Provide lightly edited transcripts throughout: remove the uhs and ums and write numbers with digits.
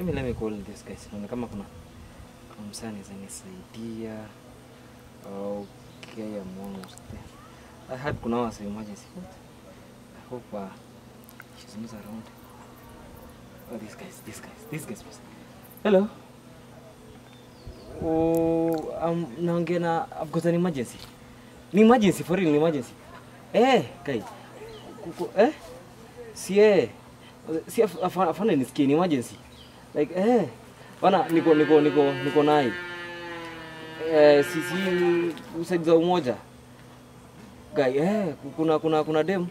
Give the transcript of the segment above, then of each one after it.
Let me call this guys. Naona kama kuna msanii anisaidia. Okay, I'm almost there. I had kuna wasa emergency. I hope she's not around. Oh, this guys. Hello. Oh, naongea na I've got an emergency. Ni emergency for real, ni emergency. Eh, guys. Eh? Si si afana nisikie ni emergency. Like bana niko nai. Sisi usaidizi umoja. Guy, kuna dem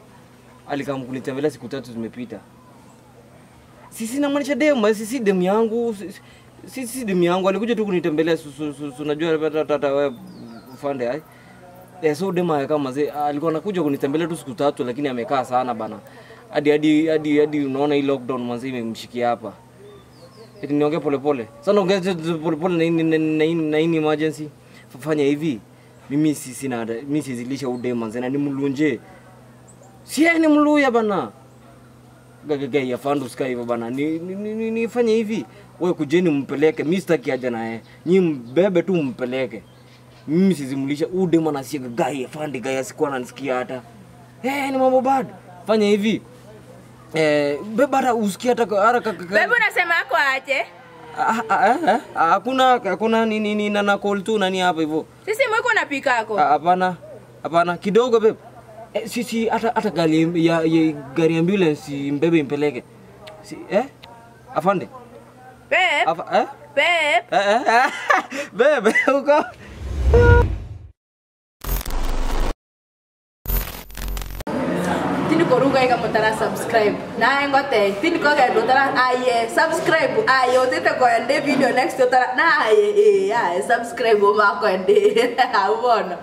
alikam kunitembelea siku 3 zimepita. Sisi namaanisha dem, sisi dem yangu, sisi dem yangu alikuja tu kunitembelea, unajua hata wewe ufande ai. So dem kama mzee alikuwa anakuja kunitembelea tu siku 3 lakini amekaa sana bana. Hadi unaona hii lockdown mzee imemshikia hapa. Eti niongee pole pole. Sasa naongea pole pole na nini emergency. Fanya hivi. Mimi sina mimi sizilisha udem manze na nimlunje. Si yeye ni mluya bana. Gaga ya fandu sky hivyo bana. Nifanye hivi. Wewe kujeni mpeleke. Mimi sitaki aje na yeye. Nyi mbebe tu mpeleke. Mimi sizimlisha udem anasikia gai ya fandi gai asikuwa ananisikia hata. Ni mambo bado. Fanya hivi. Beba hata usikia hata haraka. Bebe unasema yako aje? Hakuna nini na call tu nani hapa hivyo. Sisi mwiko unapika yako. Hapana kidogo bebe. Sisi hata gari ya gari ambulance mbebe impeleke. Si afande. Bebe. Bebe. Bebe uko. Koruga ika mutara subscribe na ngote tini ko ga mutara aye subscribe aye otete ko ende video next utara na aye aye subscribe o ma ko ende ubono.